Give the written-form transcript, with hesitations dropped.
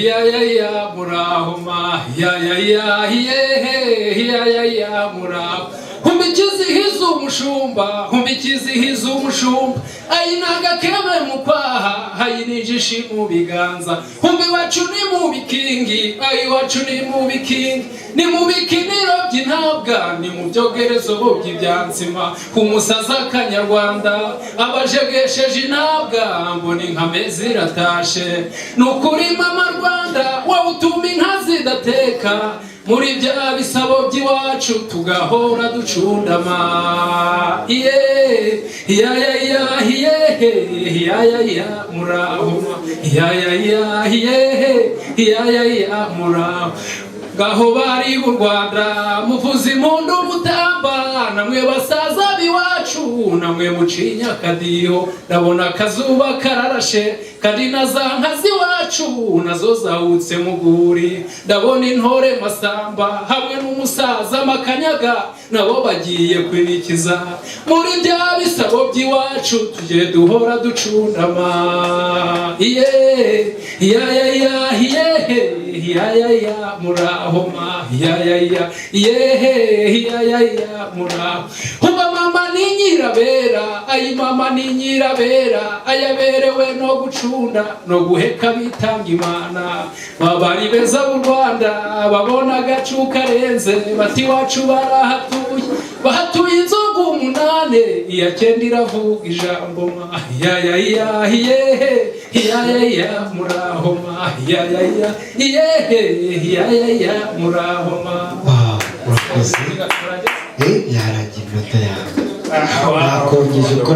Ya ya ya, muraho ma. Ya ya ya, yehe, ya ya ya, muraho. Humbikizihiza umushumba, humbikizihiza umushumba, ayinanga kebe mu kwaha, hayinijishi mu biganza. Humbi iwacu ni mu bikingi, ayi iwacu ni mu bikingi, ni mu bikiniro by'intabwa, ni mu byogerezo by'ibyansima. Umusaza kanyarwanda abajegesheje intabwa, mbona inkame ziratashe. Ni ukuri mama Rwanda, wowe utuma inka zidateka muri bya bisabo by'iwacu, tugahora ducundama. Iye ya ya ya, iye ya ya ya, muraho. Ya ya ya, iye ya ya ya, muraho. Ngaho bari u Rwanda, muvuza impundu, mutamba, namwe basaza b'iwacu, namwe mucinya akadiho. Ndabona akazuba kararashe, kandi na za nka z'iwacu nazo zawutse muguri. Ndabona intore Masamba hamwe n'umusaza Makanyaga, nabo bagiye kwinikiza muri bya bisabo by'iwacu, tujye duhora ducundama. Iye ya ya ya, iye ya ya ya, muraho ma. Ya ya ya, yehe, ya ya ya, muraho. Humba mama ni nyirabera, ayi mama ni nyirabera, ayaberewe no gucunda no guheka, bitanga Imana. Babari beza b'u Rwanda babona agacu karenze, bati iwacu barahatuye, bahatuye inzoga umunane, iya cyenda iravuga ijambo ma. Ya ya ya, yehe, ya ya ya, muraho ma. Ya ya ya, yehe, ya ya ya, muraho ma. Wow, urakoze. Yarangiye iminota yawe, nakongeje ko.